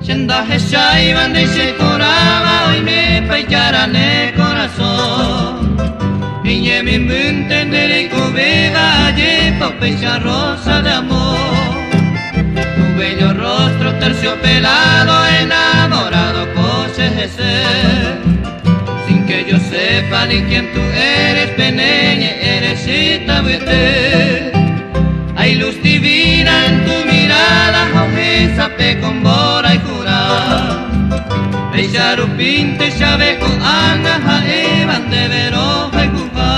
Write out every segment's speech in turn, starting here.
Che ndahecháiva nde cheporãva oimépa ijára ne korasõ. Iñemimbýnte nde reikovéva ajépa upéicha rosa de amor. Tu bello rostro terciopelado enamorado ko che hese. Sin que yo sepa ni quién tú eres pe ne ñe'ẽ rechitavyete. Hay luz divina en tu mirada ha ohesape ko mborayhurã. Péicha rupínte chave ko'ág̃a ha'éva ndéve rohayhuha.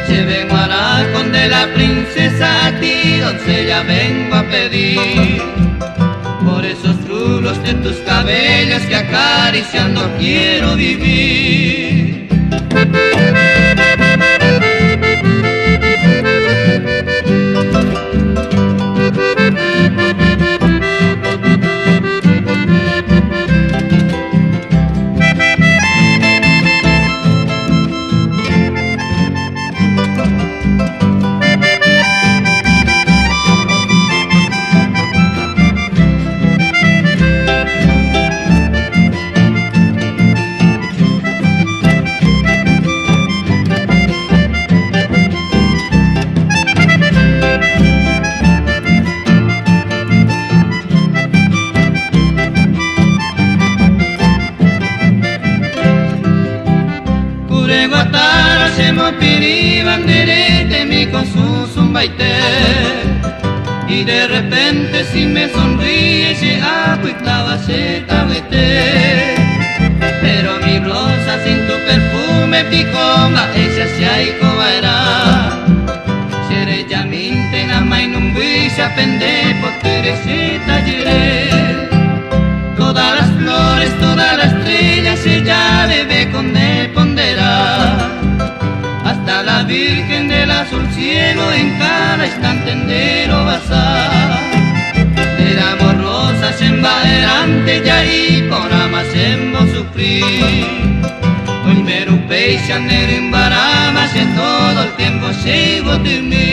Chéve g̃uarã ko nde la princesa a ti doncella vengo a pedir. Por esos rulos de tus cabellos que acariciando quiero vivir. Kure guatára chemopirĩva nde retemi kosusũmbaite Y de repente si me sonríes che apytáva che tavyete Pero mi rosa sin tu perfume piko mba'éicha che aikova'erã Che rejamínte namainumbycha pende potyre che tajyre Todas las flores, todas las estrellas che javeve ko nde pondera Hasta la Virgen del azul cielo en cada instante nde rovasa Nde ramo rosa che mba'erãnte ja'i porãma chembosufri Oime rupéicha ne rymbarãma che todo el tiempo che yvotymi.